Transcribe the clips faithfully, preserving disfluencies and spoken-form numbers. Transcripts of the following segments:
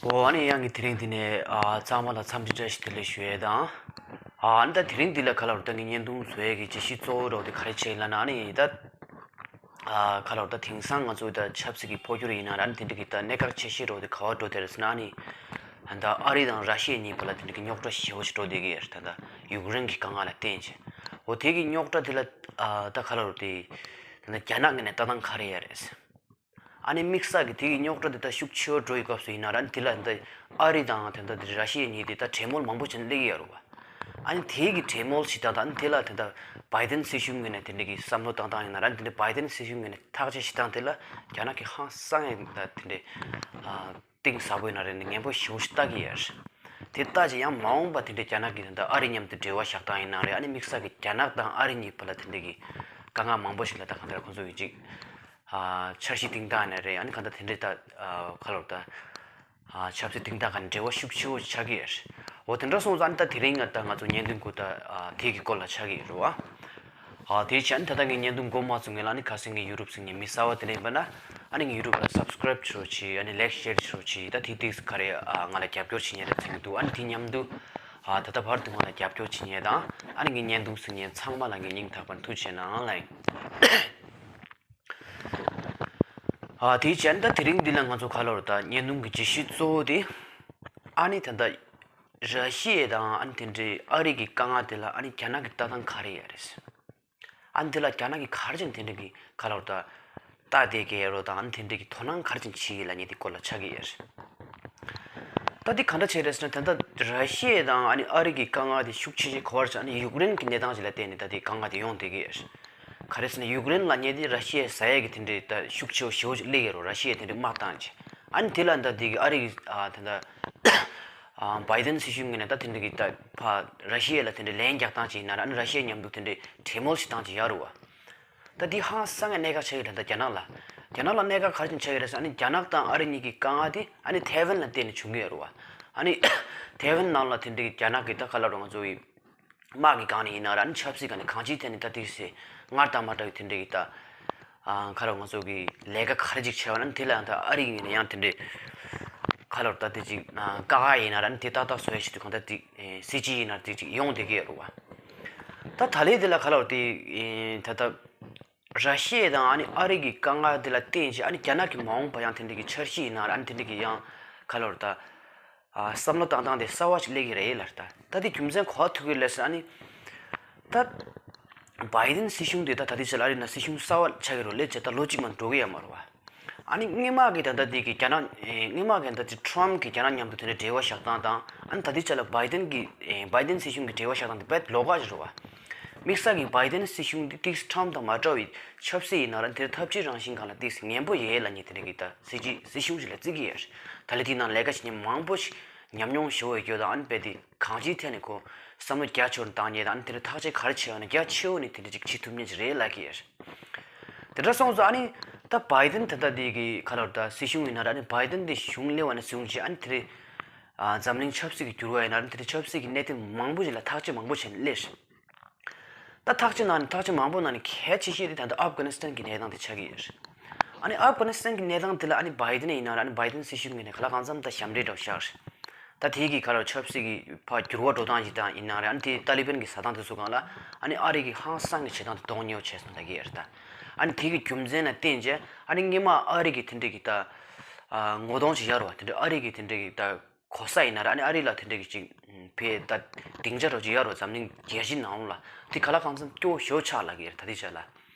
ཨོ་ཨ་ནི་ཡང་གི་དེ་རིང་འདི་ནས་ཨ་ཚང་མ་ལ་འཚམས་འདྲི་བཀྲ་ཤིས་བདེ་ལེགས་ཞུ་ཡས་དང་། ཨ་ཨ་ནི་ད་དེ་རིང་འདི་ལ་ག་ལ་རུ་ད་ངའི་བརྙན་ཐུང་བཟོ་ཡས་ཀྱི་བརྗོད་གཞི་གཙོ་བོ་རོགས་དེ་ག་རེ་བྱས་ཡིན་ལབ་ན་ཨ་ནི་ད་ཨ་ག་ལ་རུ་ད་དེང་སང་ང་ཚོ་ད་ཆབ་སྲིད་ཀྱི་འཕོ་འགྱུར་ཡིན་ན་ར་ཨ་ནི་དེ་འདྲ་གི་ད་གནད་འགག་ཆེ་ཤོས་རོགས་དེ་ག་བ་འགྲོ་དེ་རེད་ཟེར་ན་ཨ་ནི་ད་ཨ་རི་དང་ར་ཤི་ཡ་གཉིས་བར་ལ་དེ་འདྲ་གི་རྙོག་དྲ་ཞེ་པོ་ཞིག་འགྲོ་བསྡད་ཀྱི་ཡོད་རེད། ད་ད་ཡུཀ་རེན་གྱི་དཀའ་ངལ་ལ་བརྟེན་བྱས། འོ་དེ་གི་རྙོག་དྲ་དེ་ལ་ཨ་ད་ག་ལ་རུ་དེ་ད་ད་རྒྱ་ནག་ངོས་ནས་ལྟ་སྟངས་ག་རེ་ཡོད་རེད། ཨ་ནི་དམིགས་བསལ་གྱི་དེ་གི་རྙོག་དྲ་འདི་དག་ཤུགས་ཆེ་བོ་འགྲོ་ཡི་སྐབས་སུ་ཡིན་ན་ར་ཨ་ནི་དེ་ལ་ད་ཨ་རི་དང་དེ་འདྲ་དེ་ར་ཤི་ཡ་གཉིས་དེ་ད་གྲོས་མོལ་མང་པོ་བྱས་ནས་སླེབས་ཀྱི་ཡོད་རེད་བ། ཨ་ནི་དེ་གི་གྲོས་མོལ་ཞིག་དང་ད་ཨ་ནི་དེ་ལ་དེ་ད་བའི་ཏན་སྲིད་གཞུང་ངོས་ནས་དེ་འདྲ་གི་བསམ་བློ་བཏང་སྟངས་ཡིན་ན་ར་ཨ་ནི་དེ་འདྲ་བའི་ཏན་སྲིད་གཞུང་ངོས་ནས་ཐག་གཅོད་ཞིག་བཏང་དེ་ལ་རྒྱ་ནག་གི་ཧང་སང་ཡང་ད་དེ་འདྲ་ཨ་གཏིང་ཟབ་པོ་ཡིན་ན་རེད་ནས་ངན་པོ་ཞེ་པོ་ཞིག་ལྟ་གི་ཡོད་རེད། དེ་ལྟ་ཅི་ཡང་མ་འོངས་པ་དེ་འདྲ་རྒྱ་ནག་གི་དེ་ད་ཨ་རི་མཉམ་དུ་འབྲེལ་བ་བཞག་སྟངས་ཡིན་ན་རེད། ཨ་ནི་དམིགས་བསལ་གྱི་རྒྱ་ནག་དང་ཨ་རི་གཉིས་བར་ལ་དེ་འདྲ་གི་དཀའ་ངལ་མང་པོ་ཞིག་ལ་ད་གང་ལྟར་ཁོང་ཚོ་གི་ཅིག་ཨ་འཆར་གཞི་བཏིང་སྟངས་ནས་རེད། ཨ་ནི་གང་ལྟར་དེ་འདྲའི་ད་ཨ་ག་ལབ་ད་ཨ་ཆབ་སྲིད་བཏིང་སྟངས་ག་ནས་འབྲེལ་བ་ཤུགས་ཆེ་བོ་ཆགས་ཀྱི་ཡོད་རེད། འོ་དེ་འདྲ་སོང་ཙང་ཨ་ནི་ད་དེ་རིང་ང་ད་ང་ཚོ་བརྙན་ཐུང་གུ་ད་ཨ་དེ་གི་སྐོར་ལ་ཆགས་ཀྱི་ཡོད་རེད་བ། ཨ་དེ་བྱས་ཨ་ནི་ད་ལྟ་ངས་བརྙན་ཐུང་འགོ་མ་ཚུགས་སྔོན་ལ་ཨ་ནི་ཁ་སང་ངའི་ཡུ་ཊུབ་སི་ངའི་མི་གསར་བ་དེ་འདྲ་ཡིན་པ་ན་ཨ་ནི་ངའི་ཡུ་ཊུབ་ལ་སབ་སི་ཀ་རེབ་བྱེད་རོགས་གྱིས། ཨ་ནི་ལའིག་ཤེར་བྱེད་རོགས་གྱིས། ད་དེ་དེ་ག་རེ་ཨ་ང་ལ་རྒྱབ་སྐྱོར་བྱེད་མཁན་རེད་ཚིག་འདུག་ཨ་ནི་དེ་མཉམ་དུ་ཨ་ད་ལྟ་བར་དུ་ང་ལ་རྒྱབ་སྐྱོར་བྱེད་མཁན་དང་ཨ་ནི་ངའི་བརྙན་ཐུང་གཟིགས་མཁན་ཚང་མ་ལ་ངས་སྙིང་ཐག་པ་ནས་ཐུགས་རྗེ་ཆེ་གནང་ལབ་ཡིན། ཨ་དེའི་རྗེས་ད་དེ་རིང་འདི་ལ་ང་ཚོ་ག་ལབ་རེད་ད་བརྙན་ཐུང་གི་བརྗོད་གཞི་གཙོ་བོ་དེ་ཨ་ནི་ད་ལྟ་ར་ཤི་ཡ་དང་ཨ་ནི་དེ་འདྲའི་ཨ་རི་གི་དཀའ་ངལ་དེ་ལ་ཨ་ནི་རྒྱ་ནག་གི་ལྟ་སྟངས་ག་རེ་ཡོད་རེད། ཨ་ནི་དེ་ལ་རྒྱ་ནག་གི་ག་རེ་བྱས་ནས་དེ་འདྲ་གི་ག་ལབ་རེད་ད་ལྟ་བསྡད་ཀྱི་ཡོད་རེད་དང་ཨ་ནི་དེ་འདྲ་གི་དོ་སྣང་ག་རེ་བྱས་ནས་བྱེད་ཀྱི་ལབ་མཁན་དེ་སྐོར་ལ་ཆགས་ཀྱི་ཡོད་རེད། ད་འདི་ག་འདྲ་བྱས་རེད་ཟེར་ན་ད་ལྟ་ར་ཤི་ཡ་དང་ཨ་ནི་ཨ་རི་གི་དཀའ་ངལ་དེ་ཤུགས་ཆེ་ཆེ་ག་པར་བྱས་ཨ་ནི་ཡུཀ་རེན་གྱི་གནས་སྟངས་ཅིག་ལ་བརྟེན་ནས་ད་དེ་དཀའ་ངལ་དེ་ཡོང་བསྡད་ཀྱི་ཡོད་རེད། ག་རེ་ཟེར་ན་ཡུཀ་རེན་ལབ་མཁན་དེ་ར་ཤི་ཡས་ཟ་ཡས་ཀྱི་དེ་འདྲའི་ད་ཤུགས་ཆེ་བོ་ཞེ་པོ་ཅིག་སླེབས་ཡོད་རེད། ར་ཤི་ཡས་དེ་འདྲའི་དམག་བཏང་བྱས་ཨ་ནི་དེ་ལ་ད་དེ་གི་ཨ་རི་གི་ཨ་ད་ད་ཨ་བའི་ཏན་སྲིད་གཞུང་གི་ནས་ད་དེ་འདྲ་གི་ད་ཕ་ར་ཤི་ཡ་ལ་དེ་འདྲའི་ལན་རྒྱག་སྟངས་ཅིག་ཡིན་ན་ར་ཨ་ནི་ར་ཤི་ཡ་མཉམ་དུ་དེ་འདྲའི་གྲོས་མོལ་ཞིག་བཏང་ཅིག་ཡོད་རེད་བ། ད་འདི་ཧང་སང་ངས་གནད་འགག་ཆགས་ཡོད་རེད་ད་རྒྱ་ནག་ལ། རྒྱ་ནག་ལ་གནད་འགག་ག་རེ་བྱས་ནས་ཆགས་ཡོད་རེད་ཟེར་ཨ་ནི་རྒྱ་ནག་དང་ཨ་རི་གཉིས་ཀྱི་དཀའ་ངལ་དེ་ཨ་ནི་ཐའེ་ཝན་ལ་བརྟེན་ནས་བྱུང་གི་ཡོད་རེད་བ། ཨ་ནི་ཐའེ་ཝན་ནང་ལ་དེ་འདྲའི་གི་རྒྱ་ནག་གི་ད་ག་ལབ་རེད་ང་ཚོ་ཡི་དམག་གི་སྒང་ནས་ཡིན་ན་ར་ཨ་ནི་ཆབ་སྲིད་སྒང་ནས་གང་ཅིའི་ཐད་ནས་ད་དེ་སེ་སྔར་དང་མ་འདྲ་བའི་དེ་འདྲའི་གི་ད་ཨ་ག་ལབ་ང་ཚོ་གི་ལས་ཀ་ག་རེ་ཅིག་བྱས་པ་ན་དེ་ལ་ཡང་ད་ཨ་རི་གི་ངོས་ནས་ཡང་དེ་འདྲའི་ག་ལབ་ད་དེ་ཅིག་ཨ་དཀའ་ངལ་ཡིན་ན་ར་ཨ་ནི་དེ་ཏག་ཏག་བཟོ་ཡ་ཆེད་དུ་གང་ལྟར་དེ་ཨེ་སྲིད་ཇུས་ཡིན་ན་དེ་ཅིག་ཡོང་བསྡད་ཀྱི་ཡོད་རེད་བ། ད་ད་ལན་དེ་ལ་ག་ལབ་དེ་ཨེ་ད་ལྟ་ར་ཤི་ཡ་དང་ཨ་ནི་ཨ་རི་གི་དཀའ་ངལ་དེ་ལ་བརྟེན་བྱས་ཨ་ནི་རྒྱ་ནག་གི་མ་འོངས་པ་ཡང་དེ་འདྲ་གི་འཆར་གཞི་ཡིན་ན་ར་ཨ་ནི་དེ་འདྲ་གི་ཡང་ག་ལབ་རེད་ད། ཨ་བསམ་བློ་བཏང་སྟངས་དེ་གསར་བ་ཞིག་སླེབས་ཀྱི་རེད་ལབ་རེད་ད། ད་དེ་རྒྱུ་མཚན་ག་པར་ཐུག་གི་རེད་ཟེར་ཨ་ནི། ད་བའི་ཏན་སྲིད་གཞུང་དེ་ད་ད་ལྟའི་ཆ་ལ་ཨ་རི་ནང་སྲིད་གཞུང་གསར་བ་ཆགས་ཀྱི་རེད་སླེབས་བྱས་ད་ལོ་གཅིག་མ་འགྲོ་གི་ཡོད་མ་རེད་བ། ཨ་ནི་སྔོན་མ་གི་ད་ལྟ་དེ་གི་རྒྱ་ནག་ཨེ་སྔོན་མ་གི་ད་ལྟ་ཊམ་གི་རྒྱ་ནག་མཉམ་དུ་དེ་འདྲའི་འབྲེལ་བ་བཞག་སྟངས་དང་ཨ་ནི་ད་ལྟའི་ཆ་ལ་བའི་ཏན་གི་ཨེ་བའི་ཏན་སྲིད་གཞུང་གི་འབྲེལ་བ་བཞག་སྟངས་དེ་དཔེ་ལོགས་ཀ་ཞིག་རེད་བ། དམིགས་བསལ་གྱི་བའི་ཏན་སྲིད་གཞུང་འདི་ཏིག་ཊམ་དང་མ་འདྲ་བའི་ཆབ་སྲིད་ཡིན་ན་ར་དེར་འཐབ་ཇུས་རང་བཞིན་སྒང་ལ་ཏིག་ངན་པོ་ཡོད་ལབ་མཁན་དེ་འདྲ་གི་ད་སྲིད་ཇུས་སྲིད་གཞུང་ཞིག་ལ་བརྩི་གི་ཡོད། ད་ལྟ་དེའི་ནང་ལས་ཀ་བྱེད་མཁན་མང་པོ་ཞིག་ཉམས་མྱོང་ཞེ་པོ་ཡོད་རྒྱུ་དང་ཨ་ནི་དཔེ་དེ་གང་ཅིའི་ཐད་ནས་ཁོ་བསམ་བློ་རྒྱ་ཆེ་རུ་བཏང་མཁན་དང་ཨ་ནི་དེ་འདྲ་ཐག་གཅོད་ག་རེ་བྱས་ཡོད་ན་རྒྱ་ཆེ་བོ་ནས་དེ་འདྲ་ཅིག་བྱེད་ཐུབ་མཁན་ཞིག་རེད་ལབ་ཀྱི་ཡོད། དེ་འདྲ་སོང་ཙང་ཨ་ནི་ད་བའི་ཏན་ད་ལྟ་དེ་གི་ག་ལབ་ད་སྲིད་གཞུང་ཡིན་ན་ར་ཨ་ནི་བའི་ཏན་དེ་གཞུང་སླེབས་པ་ནས་བཟུང་བྱས་ཨ་ནི་དེ་རེད། ཨ་འཛམ་གླིང་ཆབ་སྲིད་ཀྱི་འགྱུར་བ་ཡིན་ན་ར་ཨ་ནི་དེ་འདྲ་ཆབ་སྲིད་ཀྱི་གནད་དོན་མང་པོ་ཞིག་ལ་ཐག་གཅོད་མང་པོ་བྱས་ནས་སླེབས། ད་ཐག་གཅོད་ནང་ནས་ཐག་གཅོད་མང་པོ་ནང་ནས་གལ་ཆེ་ཤོས་དེ་ད་ལྟ་ཨབ་གྷ་ནི་སི་ཐན་གྱི་གནས་སྟངས་དེ་ཆགས་ཀྱི་ཡོད་རེད། ཨ་ནི་ཨབ་གྷ་ནི་སི་ཐན་གྱི་གནས་སྟངས་དེ་ལ་ཨ་ནི་བའི་ཏན་ཡིན་ན་ར་ཨ་ནི་བའི་ཏན་སྲིད་གཞུང་གི་ནས་ག་ལ་གང་འཚམ་ད་ཞབས་འདྲེན་འདྲ་བོ་བཞག་རེད། ད་དེའི་གི་ག་ལ་ཆབ་སྲིད་ཀྱི་ཕར་འགྱུར་བ་འགྲོ་སྟངས་ཅིག་དང་ཡིན་ན་ར་ཨ་ནི་དེ་ཏཱ་ལི་བན་གྱི་བཟའ་སྟངས་དེ་ཚོ་སྒང་ལ་ཨ་ནི་ཨ་རི་གི་ཧང་སང་གི་བྱེད་སྟངས་དེ་གདོང་ཉེ་བོ་བྱས་སོང་ད་གི་ཡོད་རེད་ད། ཨ་ནི་དེ་གི་རྒྱུ་མཚན་ལ་བརྟེན་བྱས་ཨ་ནི་སྔོན་མ་ཨ་རི་གི་དེ་འདྲའི་གི་ད་ཨ་ངོ་གདོང་ཅིག་ཡོད་རེད་བ། དེ་འདྲའི་ཨ་རི་གི་དེ་འདྲའི་གི་ད་གོ་ས་ཡིན་ན་ར་ཨ་ནི་ཨ་རི་ལ་དེ་འདྲ་གི་ཅིག་ཕའི་ད་སྡིངས་ཆ་རོ་ཅིག་ཡོད་རོ་འཛམ་གླིང་རྒྱལ་སྤྱི་ནང་ལ་དེ་ག་ལ་གང་འཚམ་སྐྱོ་ཤོས་ཆགས་ལ་གི་རེད་ད་དེ་ཆ་ལ།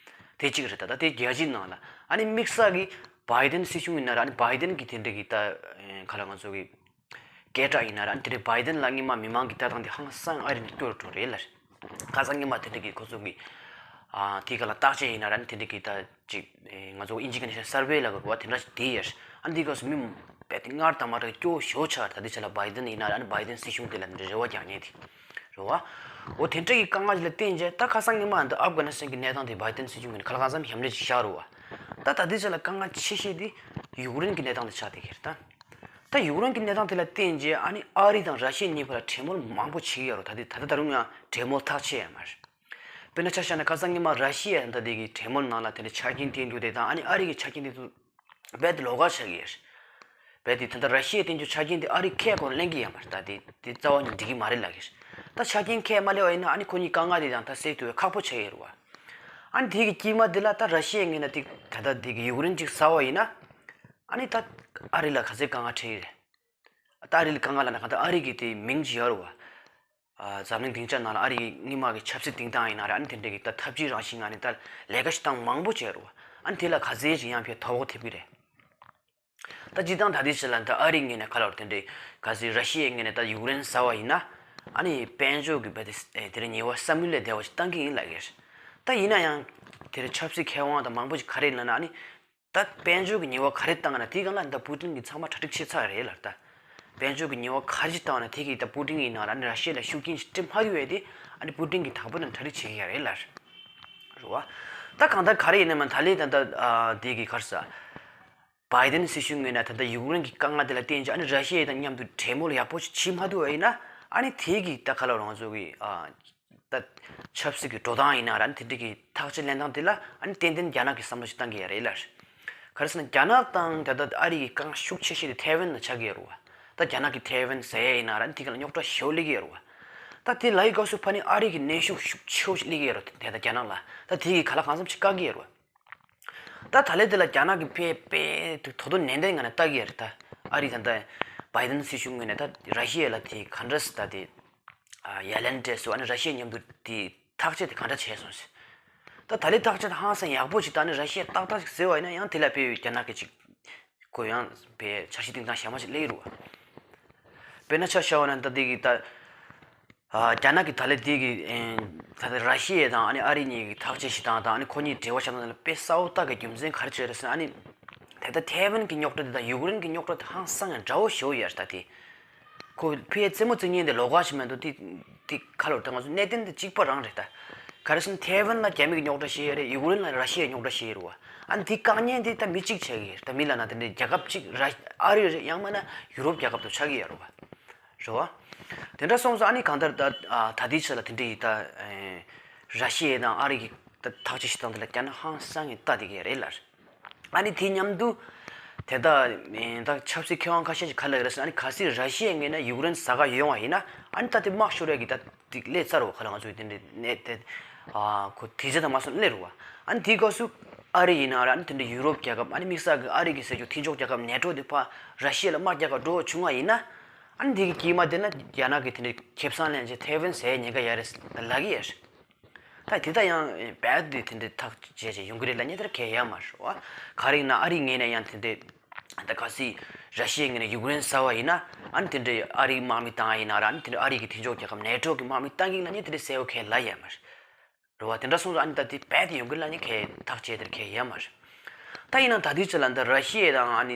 དེ་གཅིག་རེད་ད་ད་དེ་རྒྱལ་སྤྱི་ནང་ལ་ཨ་ནི་དམིགས་བསལ་གི་བའི་ཏན་སྲིད་གཞུང་ཡིན་ན་ར་ཨ་ནི་བའི་ཏན་གི་དེ་འདྲ་གི་ད་ག་ལ་ང་ཚོ་གི་སྐད་གྲགས་ཡིན་ན་ར་ཨ་ནི་དེ་འདྲ་བའི་ཏན་ལ་སྔོན་མ་མི་མང་གི་ལྟ་སྟངས་དེ་ཧང་སང་ཨ་རི་ནས་སྐྱོ་རུ་འགྲོ་རེད་ལ། ཁ་སང་སྔོན་མ་དེ་འདྲ་གི་ཁོ་ཚོ་གི་ཨ་དེ་ག་ལ་བརྟག་དཔྱད་ཡིན་ན་ར་ཨ་ནི་དེ་འདྲ་གི་ད། ཅིག་ང་ཚོ་ཨིན་ཇི་གི་ནས་སར་ཝེ་ལ་གོ་བ་དེ་འདྲ་ཞིག་དེ་ཡོད། ཨ་འདི་སྐབས་སུ་མི་རྦད་དེ་སྔར་དང་མ་འདྲ་སྐྱོ་ཤོས་ཆགས་ད་ལྟའི་ཆ་ལ་བའི་ཏན་ཡིན་ན་ཨ་ནི་བའི་ཏན་སྲིད་གཞུང་དེ་ལ་འདི་རེ་བ་རྒྱག་མཁན་དེ་རེད་བ། འོ་དེ་འདྲ་གི་དཀའ་ངལ་ཞིག་ལ་བརྟེན་རྗེས་ད་ཁ་སང་སྔོན་མ་འདི་ཨབ་གྷ་ནི་སི་ཐན་གི་གནས་སྟངས་དེ་བའི་ཏན་སྲིད་གཞུང་གི་ནས་ག་ལ་གང་འཚམ་ཞབས་འདྲེན་ཞིག་བཞག་རེད་བ། ད་ད་ལྟའི་ཆ་ལ་དཀའ་ངལ་ཆེ་ཤོས་དེ་ཡུཀ་རེན་གི་གནས་སྟངས་དེ་ཆགས་བསྡད་ཀྱི་རེད་ད། ད་ཡུཀ་རེན་གི་གནས་སྟངས་དེ་ལ་བརྟེན་རྗེས་ཨ་ནི་ཨ་རི་དང་ར་ཤི་ཡ་གཉིས་བར་ལ་གྲོས་མོལ་མང་པོ་བྱེད་ཀྱི་ཡོད་རེད། ད་ལྟ་ད་ད་རུང་ཡང་གྲོས་མོལ་ཐག་ཆད་ཡོད་མ་རེད། དཔེར་ན་ཆ་བཞག་ན་ཁ་སང་སྔོན་མ་ར་ཤི་ཡ་ད་ལྟའི་གི་གྲོས་མོལ་ནང་ལ་དེ་འདྲ་ཆ་རྐྱེན་བསྟན་རྒྱུ་དེ་དང་ཨ་ནི་ཨ་རི་གི་ཆ་རྐྱེན་དེ་ཚོ་རྦད་དེ་ལོགས་ཀ་ཆགས་ཀྱི་ཡོད། རྦད་དེ་ད་ལྟ་ར་ཤི་ཡའི་བསྟན་བཅོས་ཆ་རྐྱེན་དེ་ཨ་རིས་ཁས་ཁོ་ན་ལེན་གྱི་ཡོད་མ་རེད། ད་དེ་དེ་རྩ་བ་ནས་འགྲིག་གི་མ་རེད་ལབ་ཀྱི་རེད། ད་ཆ་རྐྱེན་ཁས་མ་ལེན་པ་ཡིན་ན་ཨ་ནི་ཁོ་གཉིས་དཀའ་ངལ་དེ་དང་ད་སེལ་ཐུབ་པའི་ཁག་པོ་ཆགས་ཀྱི་རེད་བ། ཨ་ནི་དེ་གི་དཀྱིལ་མ་དེ་ལ་ད་ར་ཤི་ཡའི་ངོས་ནས་དེ་ད་ལྟ་དེ་གི་ཡུཀ་རེན་ཅིག་ཟ་བ་ཡིན་ན། ཨ་ནི་ད་ཨ་རི་ལ་ག་ཚོད་དཀའ་ངལ་འཕྲད་ཀྱི་རེད། ད་ཨ་རི་ལ་དཀའ་ངལ་ལབ་ན་གང་ལྟར་ཨ་རི་གི་དེ་མིང་ཅིག་ཡོད་རེད་བ། ཨ། འཛམ་གླིང་སྡིངས་ཆ་ནང་ལ་ཨ་རི་གི་སྔོན་མ་གི་ཆབ་སྲིད་སྟེང་སྟངས་ཡིན་ན་རེད། ཨ་ནི་དེ་འདྲ་གི་ད་འཐབ་ཇུས་རང་བཞིན་ངང་ནས་ད་ལས་ཀ་ཞིག་བཏང་མང་པོ་བྱས་རེད་བ། ཨ་ནི་དེ་ལ་ག་ཚད་ཅིག་ཡང་ཕན་ཐོགས་ཐེབས་ཀྱི་རེད། ད་སྤྱིར་བཏང་ད་ལྟའི་ཆ་ལ་ད་ཨ་རིའི་ངོས་ནས་ག་ལབ་དེ་འདྲའི་ག་ཚོད་ར་ཤི་ཡའི་ངོས་ནས་ད་ཡུཀ་རེན་ཟ་བ་ཡིན་ན། ཨ་ནི་དཔལ་འབྱོར་གྱི་བ་དེ་དེ་རིང་ཉེས་པ་བསམ་ཡུལ་ལས་འདས་པ་ཞིག་བཏང་གི་ཡིན་ལབ་ཀྱི་རེད། ད་ཡིན་ན་ཡང་དེ་རིང་ཆབ་སྲིད་མཁས་དབང་དང་མང་པོ་ཞིག་ག་རེ་ལབ་ན། ཨ་ནི་ད་དཔལ་འབྱོར་གྱི་ཉེས་པ་ག་རེ་བཏང་ན་དེའི་སྒང་ལ་ད་པུ་ཏིན་གྱིས་ཚང་མ་གྲ་སྒྲིག་བྱས་ཚར་རེད་ལབ། ད་དཔལ་འབྱོར་གྱི་ཉེས་པ་ག་རེ་ཞིག་བཏང་ན་དེ་གིས་ད་པུ་ཏིན་ཡིན་ན་ར་ཨ་ནི་ར་ཤི་ཡ་ལ་ཤུགས་རྐྱེན་ཞིག་སྤྲད་མ་ཐུབ་པ་དེ་ཨ་ནི་པུ་ཏིན་གྱིས་དང་པོ་ནས་གྲ་སྒྲིག་བྱེད་ཀྱི་ཡོད་རེད་ལབ། རེད་བ། ད་གང་ལྟར་ག་རེ་ཡིན་ན་མ་ད་ལས་ད་ད་ཨ་དེ་གི་ག་རེ་ཟ། བྷའི་ཏིན་སྲིད་གཞུང་ངོས་ནས་ད་ལྟ་ཡུཀ་རེན་གྱི་དཀའ་ངལ་དེ་ལ་བརྟེན་བྱས་ཨ་ནི་ར་ཤི་ཡ་དང་མཉམ་དུ་གྲོས་མོལ་ཡག་པོ་ཞིག་བྱེད་མ་ཐུབ་པ་ཡིན་ན། ཨ་ནི་དེ་གི་ད་ག་ལབ་རང་ཚོ་གི་ཨ་ད་ཆབ་སྲིད་ཀྱི་འགྲོ་སྟངས་ཡིན་ན་ར་ཨ་ནི་དེ་འདྲ་གི་ཐག་གཅོད་ལེན་སྟངས་དེ་ལ་ཨ་ནི་ཏན་ཏན་རྒྱ་ནག་གིས་བསམ་བློ་ཞིག་བཏང་གི་ཡོད་རེད་ལབ། ག་རེ་ཟེར་ན་རྒྱ་ནག་དང་ད་ལྟ་ཨ་རི་གི་དཀའ་ངལ་ཤུགས་ཆེ་ཤོས་དེ་ཐའེ་ཝན་ལ་ཆགས་ཀྱི་ཡོད་རེད་བ། ད་རྒྱ་ནག་གིས་ཐའེ་ཝན་ཟ་ཡ་ཡིན་ན་ར་ཨ་ནི་དེ་ག་ལ་རྙོག་དྲ་ཞེ་པོ་སླེབས་ཀྱི་ཡོད་རེད་བ། ད་དེ་ལ་ཡི་སྐབས་སུ་ཕ་ནི་ཨ་རི་གི་གནོན་ཤུགས་ཤུགས་ཆེ་བོ་ཞིག་སླེབས་ཀྱི་ཡོད་རེད་དེ་ད་རྒྱ་ནག་ལ། ད་དེ་གི་ག་ལ་གང་འཚམ་ཞིག་བཀག་གི་ཡོད་རེད་བ། ད་ད་ལན་དེ་ལ་རྒྱ་ནག་གི་ཕེ་ཕེ་དོ་དོ་ནན་ཏན་ངང་ནས་ལྟ་གི་ཡོད་རེད། ད་ཨ་རི་ད་ལྟ་བྷའི་ཏིན་སྲིད་གཞུང་ངོས་ནས་ད་ར་ཤི་ཡ་ལ་དེ་ག་འདྲ་སེ་ད་དེ་ཡ་ལན་སྤྲད་སོང་། ཨ་ནི་ར་ཤི་ཡ་མཉམ་དུ་དེ་ཐག་གཅོད་དེ་ག་འདྲ་བྱས་སོང་ཟེར། ད་ད་ལན་ཐག་གཅོད་དེ་ཧང་སང་ཡག་པོ་ཅིག་ད་ནི་ར་ཤི་ཡ་ཏག་ཏག་ཅིག་ཟེར་བ་ཡིན་ན་ཡང་དེ་ལ་ཕེ་རྒྱ་ནག་གི་ཅིག་ཁོ་ཡང་ཕེ་འཆར་གཞི་སྟེང་སྟངས་གཞན་མ་ཅིག་སླེབས་ཀྱི་རེད་བ། དཔེར་ན་ཆ་བཞག་པ་ན་ད་དེ་གི་ད། ཨ། རྒྱ་ནག་གི་ད་ལན་དེ་གི་ཨེ། ད་ལྟ་ར་ཤི་ཡ་དང་ཨ་ནི་ཨ་རི་གཉིས་ཀྱི་ཐག་གཅོད་བྱེད་སྟངས་དང་ཨ་ནི་ཁོ་གཉིས་འབྲེལ་བ་བྱེད་སྟངས་ལ་དཔེ་གསལ་པོ་ལྟ་གི་རྒྱུ་མཚན་ག་རེ་བྱས་རེད་ཟེར་ན། ཨ་ནི་ད་ལྟ་ཐའེ་ཝན་གྱི་རྙོག་དྲ་དེ་དང་ཡུཀ་རེན་གྱི་རྙོག་དྲ་དེ་ཧང་སང་ཡང་འདྲ་བོ་ཞེ་པོ་ཡོད་རེད། ད་དེ་ཁོ་ཕའི་རྩེད་མོ་རྩེ་མཁན་དེ་ལོགས་ཀ་ཞིག་མ་གཏོགས་དེ་དེ་ག་ལབ་ད་ང་ཚོ་གནད་དོན་དེ་གཅིག་པ་རང་རེད་ད། ག་རེ་ཟེར་ན་ཐའེ་ཝན་ལ་རྒྱ་མི་གི་རྙོག་དྲ་ཞིག་ཡོད་རེད། ཡུཀ་རེན་ལ་ར་ཤི་ཡའི་རྙོག་དྲ་ཞིག་ཡོད་རེད་བ། ཨ་ནི་དེ་བཀག་ཉེན་དེ་ད་མི་གཅིག་ཆགས་ཀྱི་རེད། ད་མི་ལབ་ན་དེ་འདྲའི་རྒྱལ་ཁབ་གཅིག་ར་ཨ་རི་རེད། ཡང་མིན་ན་ཡུ་རོབ་རྒྱལ་ཁབ་དེ་ཆགས་ཀྱི་ཡོད་རེད་བ། རེད་བ། དེ་འདྲ་སོང་ཙང་ཨ་ནི་གང་ལྟར་ད་ཨ་ད་ལྟའི་ཆ་ལ་དེ་འདྲ་ཡི་ད་ཨེ་ར་ཤི་ཡ་དང་ཨ་རི་གི་ད་ཐག་གཅོད་བྱེད་སྟངས་དེ་ལ་རྒྱ་ནག་ཧང་སང་གི་ལྟ་བསྡད་ཀྱི་རེད་ལ། ཨ་ནི་དེ་མཉམ་དུ་དེ་ད་ཨེ་ད་ཆབ་སྲིད་མཁས་དབང་ཁ་ཤས་ཀྱིས་ག་ལབ་ཀྱི་རེད་ཟེར་ན། ཨ་ནི་གལ་སྲིད་ར་ཤི་ཡའི་ངོས་ནས་ཡུཀ་རེན་ཟ་ག་ཡོང་བ་ཡིན་ན་ཨ་ནི་ད་དེ་དམག་ཤོར་ཡ་གི་ད་དེ་སླེབས་ཚར་བ། ག་ལ་ང་ཚོ་དེ་འདྲ་ནས་དེ་ཨ་ཁོ་དུས་ཚོད་དང་མ་སོང་སླེབས་རེད་བ། ཨ་ནི་དེའི་སྐབས་སུ་ཨ་རི་ཡིན་ན་ར་ཨ་ནི་དེ་འདྲ་ཡུ་རོབ་རྒྱལ་ཁབ། ཨ་ནི་དམིགས་བསལ་གྱི་ཨ་རི་གི་ཟེར་རྒྱུ་མཐུན་ཕྱོགས་རྒྱལ་ཁབ་ནེ་ཊོ་དེ་ཕར་ར་ཤི་ཡ་ལ་དམག་རྒྱག་ག་འགྲོ་བྱུང་བ་ཡིན་ན། ཨ་ནི་དེ་གི་དཀྱིལ་མ་དེ་ན་རྒྱ་ནག་གིས་དེ་འདྲའི་ཁེ་བཟང་ལེན་བྱས་ཐའེ་ཝན་ཟ་ཡའི་ཉེན་ཁ་ཡོད་རེད་ལབ་ཀྱི་ཡོད་རེད། ད་དེ་ད་ཡང་རྦད་དེ་དེ་འདྲའི་ཐག་བཅད་བྱས་ཡོང་གི་རེད་ལབ་མཁན་དེ་གང་ཡང་ཡོད་མ་རེད་བ། ག་རེ་ཡིན་ན་ཨ་རིའི་ངོས་ནས་ཡང་དེ་འདྲའི་ད་གལ་སྲིད་ར་ཤི་ཡའི་ངོས་ནས་ཡུཀ་རེན་ཟ་བ་ཡིན་ན། ཨ་ནི་དེ་འདྲའི་ཨ་རིའི་དམག་མི་བཏང་ཡ་ཡིན་ན་ར། ཨ་ནི་དེ་འདྲའི་ཨ་རི་གི་མཐུན་ཕྱོགས་རྒྱལ་ཁབ་ནེ་ཊོ་གི་དམག་མི་བཏང་གི་ཡིན་ལབ་མཁན་དེ་འདྲའི་གསལ་པོ་གང་ཡང་ལབ་ཡོད་མ་རེད། རེད་བ། དེ་འདྲ་སོང་ཙང་ཨ་ནི་ད་དེ་རྦད་དེ་ཡོང་གི་ལབ་མཁན་གང་ཐག་བཅད་དེ་གང་ཡང་ཡོད་མ་རེད། ད་ཡིན་ནའང་ད་ལྟའི་ཆ་ལ་འདི་ར་ཤི་ཡ་དང་ཨ་ནི་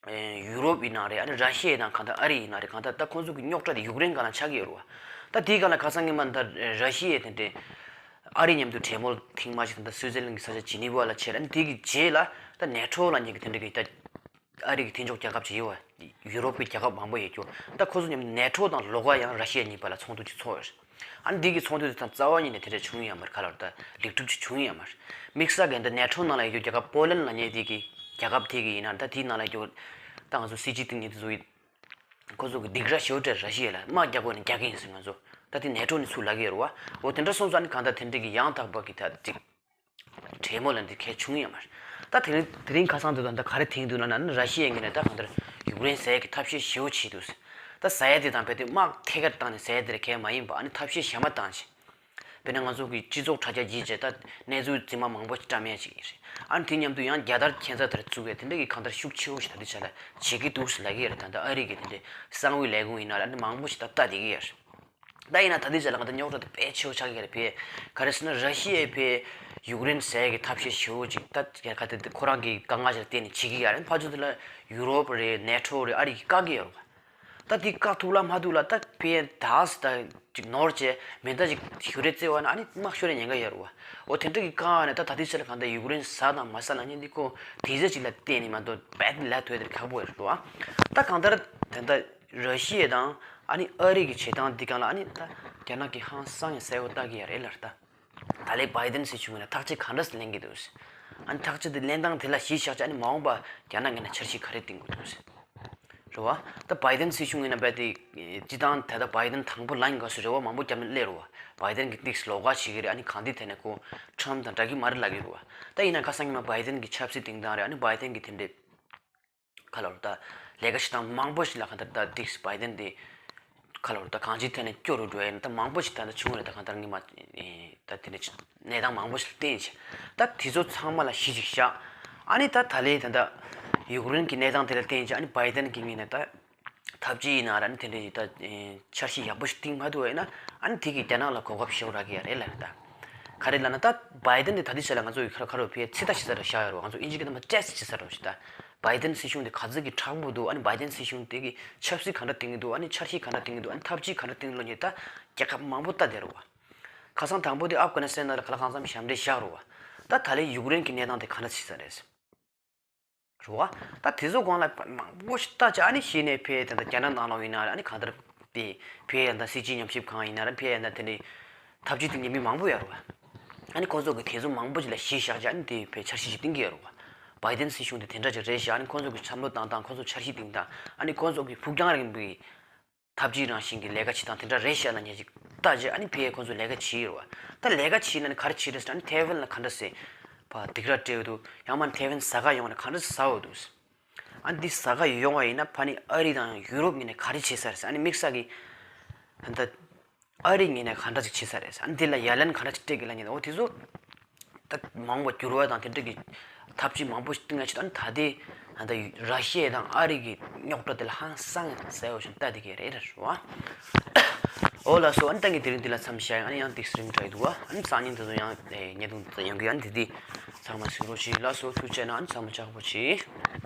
ཨེ་ཡུ་རོབ་ཡིན་ན་རེད། ཨ་ནི་ར་ཤི་ཡ་དང་གང་ལྟར་ཨ་རི་ཡིན་ན་རེད། གང་ལྟར་ད་ཁོང་ཚོ་གི་རྙོག་དྲ་དེ་ཡུཀ་རེན་སྒང་ལ་ཆགས་ཀྱི་ཡོད་རེད་བ། ད་དེའི་སྒང་ལ་ཁ་སང་ཉི་མ་ད་ར་ཤི་ཡས་དེ་འདྲའི་ཨ་རི་མཉམ་དུ་གྲོས་མོལ་ཐེངས་མ་གཅིག་ད་ལྟ་སུའི་ཙེར་ལན་གྱི་ས་ཆ་ཇི་ནི་ཝ་ལ་བྱས། ཨ་ནི་དེ་གི་རྗེས་ལ་ད་ནེ་ཊོ་ལབ་མཁན་གྱི་དེ་འདྲ་གི་ད། ཨ་རི་གི་མཐུན་ཕྱོགས་རྒྱལ་ཁབ་ཅིག་ཡོད་པ། ཡུ་རོབ་ཀྱི་རྒྱལ་ཁབ་མང་པོ་ཡོད་རྒྱུ། ད་ཁོ་ཚོ་མཉམ་ནེ་ཊོ་དང་ལོགས་ཀ་ཡང་ར་ཤི་ཡ་གཉིས་བར་ལ་ཚོགས་འདུ་ཅིག་ཚོགས་ཡོད་རེད། ཨ་ནི་འདི་གི་ཚོགས་འདུ་དེ་དང་རྩ་བ་ཉིད་ནས་དེ་འདྲ་བྱུང་ཡོད་མ་རེད། ག་ལ་ད་ལེགས་གྲུབ་ཅིག་བྱུང་ཡོད་མ་རེད། དམིགས་བསལ་གྱི་ད་ནེ་ཊོ་ནང་ལ་ཡོད་རྒྱུ་རྒྱལ་ཁབ་པོ་ལན་ལབ་མཁན་དེ་གི་རྒྱལ་ཁབ་དེ་གི་ཡིན་ན། ད་དེའི་ནང་ལ་ཡོད་རྒྱུ་ད་ང་ཚོ་སི་ཅིན་ཕིང་ཉིད་དེ་ཚོ་ཡིན། ཁོ་ཚོ་གི་སྡིགས་ར་ཞེ་པོ་སྤྲད། ར་ཤི་ཡ་ལ་དམག་རྒྱག་དགོས་ན་རྒྱག་གི་ཡིན་ཟེར། ང་ཚོ་ད་དེ་ནེ་ཊོ་ནས་ཚུར་ལབ་ཀྱི་ཡོད་རེད་བ། འོ་དེ་འདྲ་སོང་ཙང་ཨ་ནི་གང་ལྟར་དེ་འདྲ་གི་ཡང་དག་པ་གི་ད་ཅིག་གྲོས་མོལ་ལ་འདི་གལ་བྱུང་ཡོད་མ་རེད། ད་དེ་རིང་དེ་རིང་ཁ་སང་དུ་ད་ལྟ་ག་རེ་ཐེངས་འདུག་ན་ན་ནི་ར་ཤི་ཡའི་ངོས་ནས་ད་གང་ལྟར་ཡུཀ་རེན་ཟ་ཡ་གི་ཐབས་ཤེས་ཞེ་པོ་བྱས་འདུག་ཟེར། ད་ཟ་ཡ་དེ་དང་རྦད་དེ་དམག་ཐད་ཀར་བཏང་ནས་ཟ་ཡ་དེ་ར་གལ་མ་ཡིན་པ། ཨ་ནི་ཐབས་ཤེས་གཞན་མ་བཏང་བྱས། དཔེར་ན་ང་ཚོ་གི་སྤྱི་ཚོགས་དྲ་རྒྱ་བརྒྱུད་བྱས་ད་གནས་ཚུལ་རྫུན་མ་མང་པོ་ཞིག་བཀྲམ་ཡ་ཅིག་ཡིན་རེད། ཨ་ནི་དེ་མཉམ་དུ་ཡང་རྒྱལ་དར་ཁྱད་མཚར་དེར་བཙུགས་ཡ་དེ་འདྲ་གི་གང་ལྟར་ཤུགས་ཆེ་བོ་ཞིག་ད་ལྟའི་ཆ་ལ་བྱེད་ཀྱི་འདུག་ཟེར་ལབ་ཀྱི་ཡོད་རེད། ད་ལྟ་ཨ་རི་གི་དེ་འདྲའི་གསང་བའི་ལས་ཁུངས་ཡིན་ན་ར་ཨ་ནི་མང་པོ་ཞིག་ད་ལྟ་བསྡད་ཀྱི་ཡོད་རེད། ད་ཡིན་ན་ད་ལྟའི་ཆ་ལ་གང་ལྟར་རྙོག་དྲ་དེ་དཔེ་ཆེ་བོ་ཆགས་ཀྱི་རེད། ཕེ་ག་རེ་ཟེར་ན་ར་ཤི་ཡས་ཕེ་ཡུཀ་རེན་ཟ་ཡ་གི་ཐབས་ཤེས་ཞེ་པོ་ཅིག་ད་ག་དེ་ཁོ་རང་གི་དཀའ་ངལ་ཞིག་ལ་བརྟེན་ནས་བྱེད་ཀྱི་ཡོད་རེད། ཕར་ཚུར་དེ་ལ་ཡུ་རོབ་རེད། ནེ་ཊོ་རེད། ཨ་རི་གིས་བཀག་གི་ཡོད་རེད་བ། ད་དེ་བཀག་ཐུབ་ལ་མ་ཐུབ་ལ་ད་ཕེ་ད་ད་ཅིག་ནོར་བྱས་མེ་མདའ་ཅིག་གཞུ་རེས་རྩེ་བ་ན་ཨ་ནི་དམག་ཤོར་ཡ་ཉེན་ཁ་ཡོད་རེད་བ། འོ་དེ་འདྲ་གི་དཀའ་ངལ་ནས་ད་ད་ལྟའི་ཆ་ལ་གང་ལྟར་ཡུཀ་རེན་ཟ་དང་མ་ཟ་ལབ་མཁན་འདི་ཁོ་དུས་ཚོད་ཅིག་ལ་བརྟེན་ནས་མ་གཏོགས་རྦད་དེ་ལབ་ཐུབ་ཡ་དེ་ཁག་པོ་ཡོད་རེད་བ། ད་གང་ལྟར་ད་ལྟ་ར་ཤི་ཡ་དང་ཨ་ནི་ཨ་རི་གི་བྱེད་སྟངས་འདི་སྒང་ལ་ཨ་ནི་ད་རྒྱ་ནག་གིས་ཧང་སང་ཡང་གསལ་པོ་ལྟ་གི་ཡོད་རེད་ལབ་རེད། ད་ད་ལན་བྷའི་ཏིན་སྲིད་གཞུང་ངོས་ནས་ཐག་གཅོད་ག་འདྲ་ཞིག་ལེན་གྱི་འདུག་ཟེར། ཨ་ནི་ཐག་གཅོད་དེ་ལེན་སྟངས་དེ་ལ་གཞི་བཞག་བྱས་ཨ་ནི་མ་འོངས་པ་རྒྱ་ནག་ངོས་ནས་འཆར་གཞི་ག་རེ་བཏིང་དགོས་འདུག་ཟེར། རེད་བ། ད་བའི་ཌེན་སྲིད་གཞུང་ཡིན་ན་རྦད་དེ་སྤྱི་བཏང་ད་ལྟ་བའི་ཌེན་དང་པོ་ལ་ཡིན་དགོས་སུ་རེ་བ་མང་པོ་བརྒྱབ་ནས་སླེབས་རེད་བ། བའི་ཌེན་གྱི་ཏིག་ལོགས་ཀ་བྱེད་ཀྱི་རེད། ཨ་ནི་གང་འདི་ཐད་ནས་ཁོ་ཊམ་དང་འདྲ་གི་མ་རེད་ལབ་ཀྱི་རེད་བ། ད་ཡིན་ན་ཁ་སང་ཉི་མ་བའི་ཌེན་གྱི་ཆབ་སྲིད་སྟེང་དང་རེད། ཨ་ནི་བའི་ཌེན་གྱི་དེ་འདྲའི་ཁ་ལོར་ད་ལས་ཀ་བྱེད་སྟངས་མང་པོ་ཞིག་ལ་གང་ལྟར་ད་ཏིག་བའི་ཌེན་དེ་ཁ་ལོར་ད་གང་ཅིའི་ཐད་ནས་སྐྱོ་རུ་འགྲོ་ཡ་ཡིན་ད་མང་པོ་ཞིག་ད་ལྟ་བྱུང་རེད། ད་གང་ལྟར་ངས་མ་ད་དེ་འདྲ་གནས་སྟངས་མང་པོ་ཞིག་བསྟན་བྱས། ད་དེ་ཚོ་ཚང་མ་ལ་གཞི་ཞིག་བཞག་ཨ་ནི་ད་ད་ལའི་ད་ད་ཡུཀ་རེན་གྱི་གནས་སྟངས་དེ་ལ་བརྟེན་བྱས། ཨ་ནི་བའི་ཌེན་གྱི་ངོས་ནས་ད་འཐབ་ཇུས་ཡིན་ན་ར་ཨ་ནི་དེ་འདྲའི་ད་འཆར་གཞི་ཡག་པོ་ཞིག་བཏིང་མ་ཐུབ་པ་ཡིན་ན་ཨ་ནི་དེ་གིས་རྒྱ་ནག་ལ་གོ་སྐབས་ཤོར་ར་གི་ཡ་རེད་ལབ་རེད། ད་ག་རེ་ལབ་ན་ད་བའི་ཌེན་དེ་ད་ལྟའི་ཆ་ལ་ང་ཚོ་ཡི་ཁ་ཁ་རོ་ཕི་ཚེ་ཐག་ཆོད་ས་ར་བཞག་ཡོད་རོ། ང་ཚོ་ཨིན་ཇི་སྐད་ནང་ཊེ་སི་ཊི་བྱེད་ས་ར་ཞིག་ད་བའི་ཌེན་སྲིད་གཞུང་དེ་ག་ཚོད་ཀྱི་མཁྲེགས་པོ་འདུག་ཨ་ནི་བའི་ཌེན་སྲིད་གཞུང་དེ་གི་ཆབ་སྲིད་ག་འདྲ་བཏིང་གི་འདུག་ཨ་ནི་འཆར་གཞི་ག་འདྲ་བཏིང་གི་འདུག་ཨ་ནི་འཐབ་ཇུས་ག་འདྲ་བཏིང་གི་འདུག་ཨ་ནི་ཐབས་ཇུས་ག་འདྲ་བཏིང་གི་འདུག་ཨ་ནི་ད་རྒྱལ་ཁབ་མང་པོ་ལྟ་བསྡད་རོ་བ། ཁ་སང་དང་པོ་དེ་ཨབ་གྷ་ནི་སི་ཐན་ནང་ལ་ག་ལ་གང་འཚམ་ཞབས་འདྲེན་བཞག་རོ་བ། ད་ད་ལའི་ཡུཀ་རེན་གྱི་གནས་སྟངས་དེ་ག་འདྲ་ཆགས་ས་རེད། རེད་བ། ད་དེ་ཚོ་སྒང་ལ་མང་པོ་ཞིག་ལྟ་བྱས། ཨ་ནི་གཞི་ནས་ཕེ་ད་ལྟ་རྒྱ་ནག་ནང་ལོགས་ཡིན་ན་ཨ་ནི་གང་ལྟར་དེ་ཕེ་ཡང་ད་སྲིད་སྤྱི་ཉམས་ཞིབ་ཁང་ཡིན་ན་ར་ཕེ་ཡང་ད་དེ་འདྲའི་འཐབ་ཇུས་དེ་ཉམས་མི་མང་པོ་ཡོད་རེད་བ། ཨ་ནི་ཁོ་ཚོ་གི་དེ་ཚོ་མང་པོ་ཞིག་ལ་གཞི་བཞག་བྱས་ཨ་ནི་དེ་ཕེ་འཆར་གཞི་ཞིག་བཏིང་གི་ཡོད་རེད་བ། བའི་ཌེན་སྲིད་གཞུང་དེ་དེ་འདྲ་ཅིག་རེད་ཤག་ཨ་ནི་ཁོ་ཚོ་གི་བསམ་བློ་བཏང་སྟངས་ཁོ་ཚོ་འཆར་གཞི་བཏིང་སྟངས་ཨ་ནི་ཁོ་ཚོ་གི་ཕུགས་རྒྱང་རིང་པོའི་འཐབ་ཇུས་རང་བཞིན་གྱི་ལས་ཀ་བྱེད་སྟངས་དེ་འདྲ་རེད་ཤག་ལབ་མཁན་ཞིག་ལྟ་བྱས། ཨ་ནི་ཕེ་ཁོ་ཚོ་ལས་ཀ་བྱེད་ཡོད་རེད་བ། ད་ལས་ཀ་བྱེད་ན་ནི་ག་རེ་བྱེད་རེད་ཟེར་ན་ཨ་ནི་ཐའེ་ཝན་ལ་ག་འདྲ་སེ་ཕ་སྡིགས་ར་སྤྲད་འདུག་ཡང་མ་ཐའེ་ཝན་ཟ་ག་ཡོང་ན་ག་འདྲ་ཟ་འོ་འདུག་ཨ་ནི་འདི་ཟ་ག་ཡོང་བ་ཡིན་ན་ཕ་ནི་ཨ་རི་དང་ཡུ་རོབ་ངོས་ནས་ག་རེ་བྱེད་ས་རེད་ཟེར། ཨ་ནི་དམིགས་བསལ་གྱི་ད་ཨ་རི་ངོས་ནས་ག་འདྲ་ཅིག་བྱེད་ས་རེད་ཟེར། ཨ་ནི་འདི་ལ་ཡ་ལན་ག་འདྲ་ཅིག་སྤྲད་གི་ལབ་མཁན་འོ་དེ་ཚོ་ད་མང་བ་འགྱུར་བ་དང་དེ་འདྲ་གི་འཐབ་ཇུས་མང་པོ་ཞིག་བཏིང་ཡ་ཆེད་དུ་ཨ་ནི་ད་ལྟའི་ད་ལྟ་ར་ཤི་ཡ་དང་ཨ་རི་གི་རྙོག་དྲ་དེ་ལ་ཧང་སང་གསལ་བོ་ཞིག་ལྟ་བསྡད་ཀྱི་རེད་རེད་བ། འོ་ལགས་སོ། ཨ་ནི་ད་ངས་དེ་རིང་འདི་ལ་མཚམས་བཞག་ཨ་ནི་ཡང་ཏིག་སི་རིང་དྲགས་འདུག་བ། ཨ་ནི་སང་ཉིན་དེ་ཚོ་ཡང་ཉེ་དུང་དེ་ཚོ་ཡོང་གི་ཨ་ནི་དེ་དེ་ཚང་མ་གཟིགས་རོགས་བྱེད། ལགས་སོ། ཐུགས་རྗེ་གནང་། ཨ་ནི་ཚང་མ་ལྕགས་པོ་བྱེད།